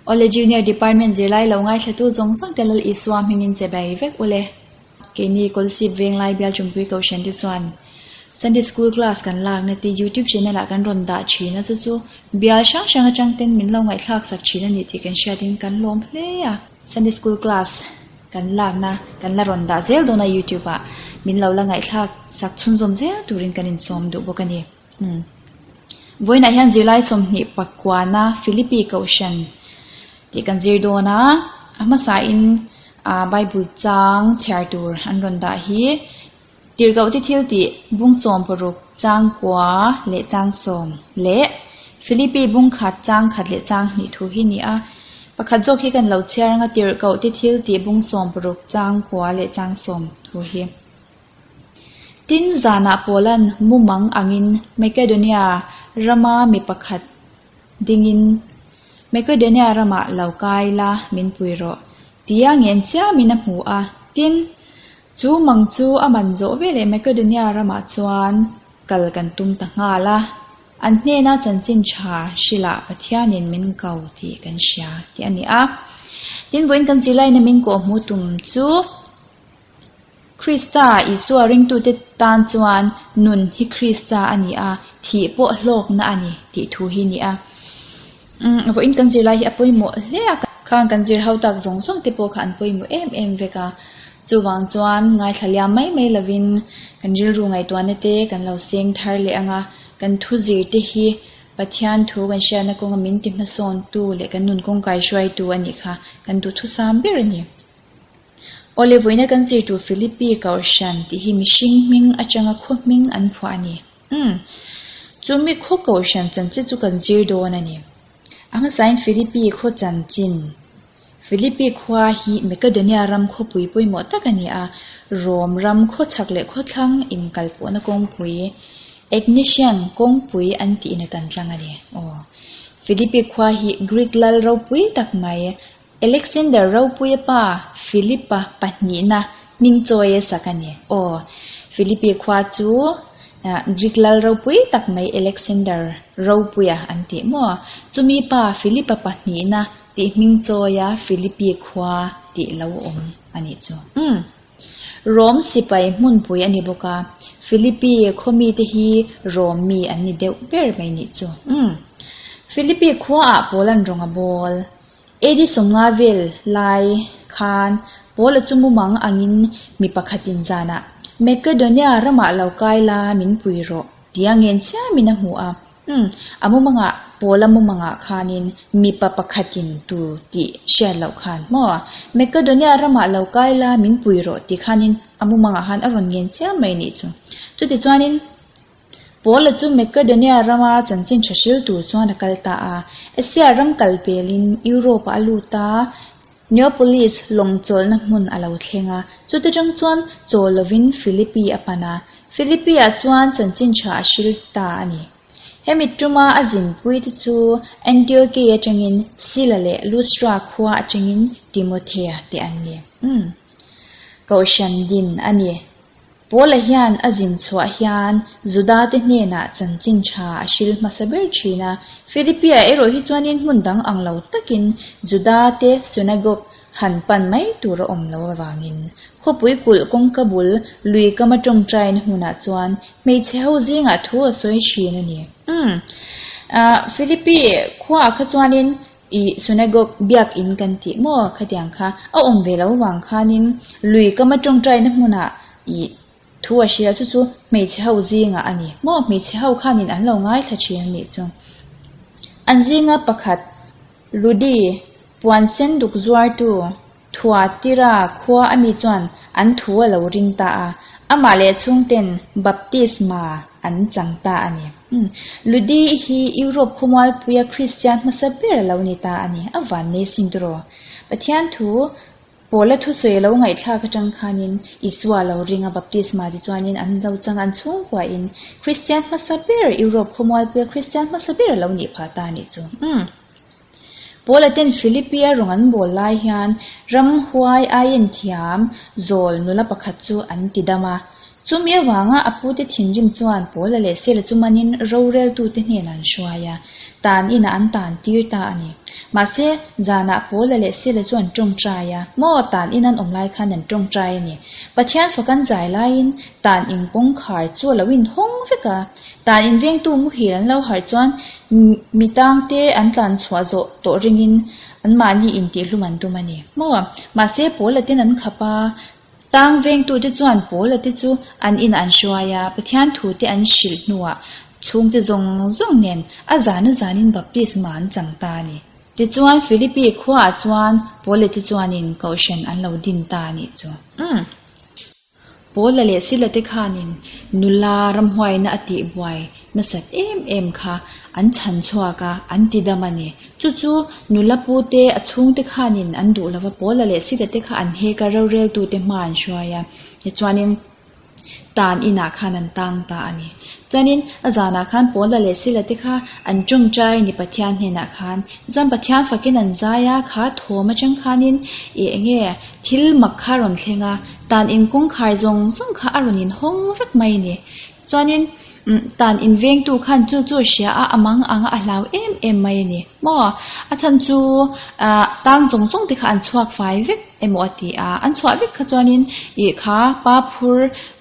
Awle Junior Department zirlai lo ngaithlatu zawng zawng te Lal Isua hmingin che bai vek ule. Keini Kawlsip Venglai Bial Ṭumpui Kohhran te chuan Sunday School class kan lakna te YouTube channel ah kan rawn dah thin a chu chu bial hrang hrang atang ten min lo ngaihthlak sak thin a ni tih kan hriatin kan lawm hle a. Sunday School class kan lakna kan la rawn dah zel dawn a YouTube ah min lo la ngaihthlak sak chhunzawm zel turin kan insawm duh bawk a ni. Umm. Vawiinah hian zirlai 29na Philippi Kohhran tih kan zir dawn a, a hmasain ah Bible chang chhiar tur an rawn dah hi Tirhkohte thil tih bung 60 chang kua leh chang sawm leh Philippi bung khat chang khat leh chang hnih thu hi ni a. Pakhat zawk hi kan lo chhiar anga Tirhkohte thil tih bung 60 chang kua leh chang sawm thu hi. Tin, zanah Paula'n mumang angin Makedonia rama mi pakhat dingin, Makedonia ramah lo kai la min pui rawh, tia ngen chiamin a hmu a. Tin, chu mang chu a man zawh veleh Makedonia ramah chuan kal kan tum ta nghal a, an hnena chanchin tha hrilah Pathianin min ko tih kan hria tih a ni a. Tin, vawiin kan zirlaina min kawhhmuh tum chu, Krista Isua ringtute tan chuan nun hi Krista a ni a, thih pawh hlawkna a ni tih thu hi ni a. Umm vawiin kan zirlai hi a pawimawh hle a, khang kan zir ho tak zawng zawng te pawh kha an pawimawh em em vek a. Chuvang chuan ngaithla liam mai mai lovin kan rilru ngaihtuahna te kan lo seng thar leh ang a, kan thu zir te hi Pathian thu kan hriatna kawnga min ti hmasawntu leh kan nun kawng kaihruaitu a nih kha kan duhthusam ber a ni. Awle vawiina kan zir tur Philippi Kohhran tih hi mihring hming atanga khaw hming an phuah a ni. Umm. Chu mi khaw Kohhran chanchin chu kan zir dawn a ni. A hmasain Philippi khaw chanchin. Philippi khua hi Makedonia ram khawpui pawimawh tak a ni a, Rom ram khawchhak leh khawthlang inkalpawhna kawngpui, Egnatian kawngpui an tihna tan tlang a ni. Aw. Philippi khua hi Greek lal ropui tak mai, Alexander Ropuia pa Philip-a pahnihna hming chawi a sak a ni. Aw, Philippi khua chu Greek lal ropui tak mai Alexander Ropuia an tih maw? Chumi pa Philip-a pahnihna tih hming chawia Philippi khua tih lo awm a nih chu. Umm. Rom sipai hmunpui a ni bawk a, Philippi khaw mite hi Rom mi an ni deuh ber mai nih chu. Umm. Philippi khuaah pawl an rawng a bawl. AD 50 vel lai khan Paula chu mumang angin mi pakhatin zanah, Makedonia ramah lo kai la min pui rawh, tia ngen chiamin a hmu a. Umm, a mumangah, Paula mumangah khanin mipa pakhatin tu tih hriat loh khan maw? Makedonia ramah lo kai la min pui rawh ti khanin a mumangah khan a rawn ngen chiam mai nih chu. Chutichuanin. Paula chu Makedonia rama chanchin tha hril tur chuan a kal ta a. Asia ram kal pelin Europe-ah a lut a, Neapolis lawng chawlhna hmun a lo thleng a. Chuti tang chuan chawl lovin Philippi a pan a, Philippi-ah chuan chanchin tha a hril ta a ni. Hemi tuma a zinpuite chu Antiochei atangin Sila leh Lustra khua atangin Timothea te an ni. Umm. Kohhran din a ni. Paula hian a zin chhuah hian Judate hnenah chanchin tha a hril hmasa ber thin a. Philippia erawh hi chuanin hmun dang ang lo takin Judate synagogue han pan mai tur a awm lo avangin khawpui kulh kawngka bul lui kama tawngtaina hmunah chuan hmeichhe ho zingah thu a sawi thin a ni. Umm. Philippi khuaah kha chuanin I synagogue biak in kan tih maw khatiang kha a awm ve lo vang khanin lui kama tawngtaina hmunah i thu a hria chu chu hmeichhe ho zingah a ni maw hmeichhe ho khanin an lo ngaithla thin a nih chu. An zinga pakhat Ludi puan sen duk zuartu Thua tira khua a mi chuan an thu a lo ring ta a, amah leh chhungten baptisma an chang ta a ni. Ludi hi Europe khawmualpuia Kristian hmasa ber a lo ni ta a ni. A van nei sin tiraw? Pathian thu Paula thusawi a lo ngaihthlak atang khanin Isua a lo ring a, baptisma ti chuanin an lo chang an chhungkuain Kristian hmasa ber Europe khawmualpuia Kristian hmasa ber a lo nih phah ta a nih chu. Paula ten Philippia rawng an bawl lai hian ramhuai aiin thiam zawl nula pakhat chu an ti dam a. Chumi avanga a pute thinrim chuan Paula leh Sela chu manin roreltute hnenah an hruai a, tan inah an tan tir ta a ni. Mahse, zanah Paula leh Sela chu an tawngtai a, maw tan in an awm lai khan an tawngtai a ni. Pathian fak an zai laiin tan in kawngkhar chu a lo inhawng vek a, tan in vengtu muhil an lo harh chuan mi tangte an tlan chhuah zawh tawh ringin anmahni intihhlum an tum a ni. Maw? Mahse, Paula ten an khap a, Tang vengtute chuan Paula te chu an inah an hruai a, Pathian thute an hrilh hnuah chhungte zawng zawng nen a zan a zanin baptisma an chang ta a ni. Tichuan Philippi khuaah chuan Paula te chuanin kohhran an lo din ta a nih chu. Umm. Paula leh Sila te khanin nula ramhuaina a tihbuai nasat em em kha an chhan chhuak a, an ti dam a ni. Chu chu nula pu te, a chhungte khanin an duh lova Paula leh Sita te kha an hek a, roreltute hma an hruai a, tichuanin tan inah khan an tang ta a ni. Chuanin a zanah khan Paula leh Sila te kha an tawngtai a ni Pathian hnenah khan. Tichuan Pathian fakin an zai a, kha thawm atang khanin ih eng nge thil mak kha a rawn thleng a, tan in kawngkhar zawng zawng kha a rawn inhawng vek mai a ni. Chuanin tan invengtu khan chu chu a hria a, a mang ang a, a hlau em em mai a ni. Maw? A chhan chu ah tang zawng zawng te kha an chhuak fai vek emaw a ti a, an chhuah vek kha chuanin ih kha pa phur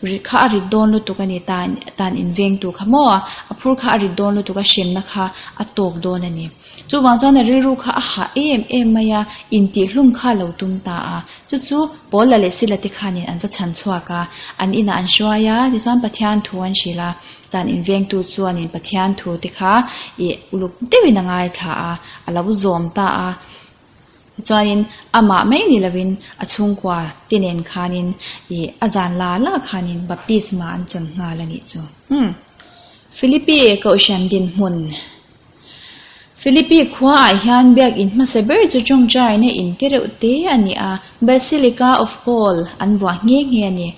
ri kha a rit dawn lutuk a ni tan tan invengtu kha maw? A phur kha a rit dawn lutuk a, hremna kha a tawk dawn a ni. Chuvang chuan a rilru kha a hah em em mai a, intihhlum kha a lo tum ta a. Chu chu Paula leh Sila te khanin an va chhan chhuak a, an inah an hruai a, tichuan Pathian thu an hrilh a, tan invengtu chuanin Pathian thu te kha ih uluk deuhin a ngaithla a, a lo zawm ta a. Tichuanin amah mai ni lovin a chhungkua te nen khanin ih a zan la la khanin baptisma an chan nghal a nih chu. Umm. Philippi Kohhran dinhmun. Philippi khuaah hian biakinn hmasa ber chu tawngtaina in te reuh te a ni a, Basilica of Paul an vuah nghe nghe a ni.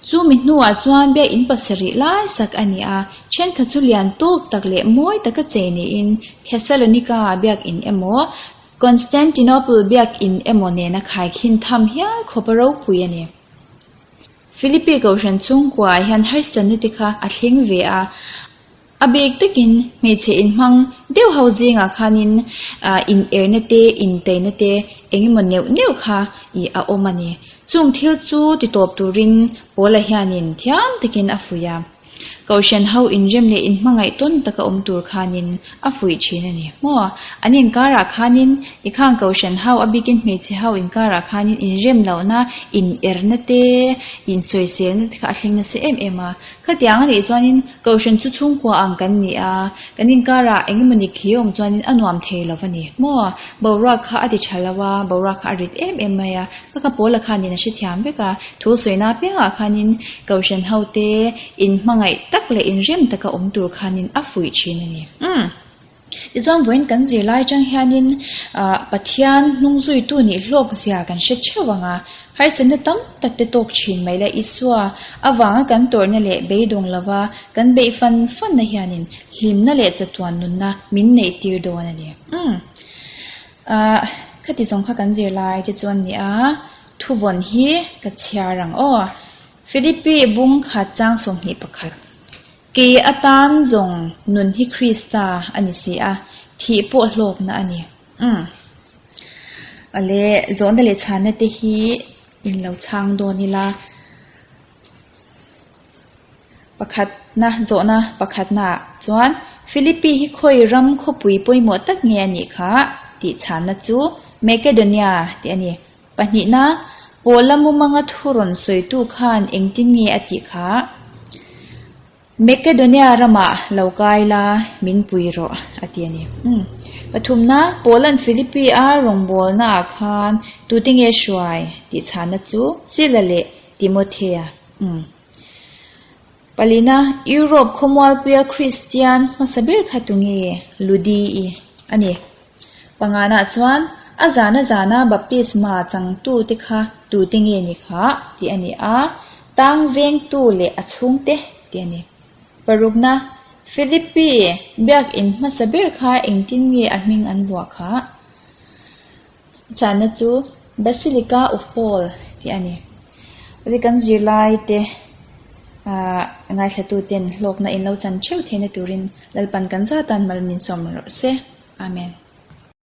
Chu mi hnuah chuan biakinn pasarih lai sak a ni a, thenkhat chu lian tawk tak leh mawi taka chei niin Thessalonica biakinn emaw, Constantinople biakinn emaw nena khaikhin tham hial khawp a ropui a ni. Philippi kohhran chhungkuaah hian harsatna te kha a thleng ve a. A bik takin hmeichhe inhmang deuh ho zingah khanin in erna te, inteina te eng emaw neuh neuh kha ih a awm a ni. Chung thil chu ti tawp turin Paula hianin thiam takin a fuih a. Kohhran ho inrem leh inhmangaih tawn taka awm tur khanin a fuih thin a ni. Maw? An inkarah khanin i khang kohhran ho, a bikin hmeichhe ho inkarah khanin inrem lohna, inerna te, insawiselna te kha a thleng nasa em em a. Khatiang a nih chuanin Kohhran chu chhungkua ang kan ni a, kan inkarah eng emawni khi awm chuanin a nuam thei lo a ni. Maw? Boruak kha a ti tha lo a, boruak kha a rit em em mai a, ka ka pawla khanin a hrethiam vek a, thu sawina apiangah khanin Kohhran hote inhmangaih tak leh inrem taka awm tur khanin a fuih thin a ni. Umm. Tichuan vawiin kan zirlai atang hianin ah Pathian hnungzuitu nih hlawk zia kan hre theuh ang a, harsatna tam tak te tawk thin mai la Isua avanga kan tawrhna leh beidawng lova kan beih fan fanna hianin hlimna leh chatuan nunna min neih tir dawn a ni. Umm. Ah khati zawng kha kan zirlai te chu an ni a, thuvawn hi ka chhiar ang aw. Philippi bung khat chang 21. Kei atan zawng nun hi Krista a ni si a, thih pawh hlawkna a ni. Umm. Awle, zawhna leh chhanna te hi in lo chhang dawn ila. Pakhatna, zawhna pakhatnaah chuan Philippi hi khawi ram khawpui pawimawh tak nge a nih kha tih chhanna chu Makedonia tih a ni. Pahnihna, Paula mumanga thu rawn sawitu khan engtin nge a tih kha? Makedonia ramah lo kai la, min pui rawh, a ti a ni. Umm. Pathumna, Paula'n Philippi-a rawngbawlnaah khan tute nge hruai tih chhanna chu Sila leh Timothea. Umm. Palina, Europe khawmualpuia Kristian hmasa ber kha tunge? Ludi-i a ni. Panganah chuan, a zana zana baptisma changtute kha tute nge ni kha? tih a ni a, tang vengtu leh a chhungte tih a ni. Parukna, Philippi biakinn hmasa ber kha engtin nge a hming an vuah kha? Chahna chu Basilica of Paul tih a ni. Awle kan zirlai te Ngaithlatuten hlawkna in lo chan theuh theihna turin Lalpan kan zatan mal min sawm rawh se. Amen.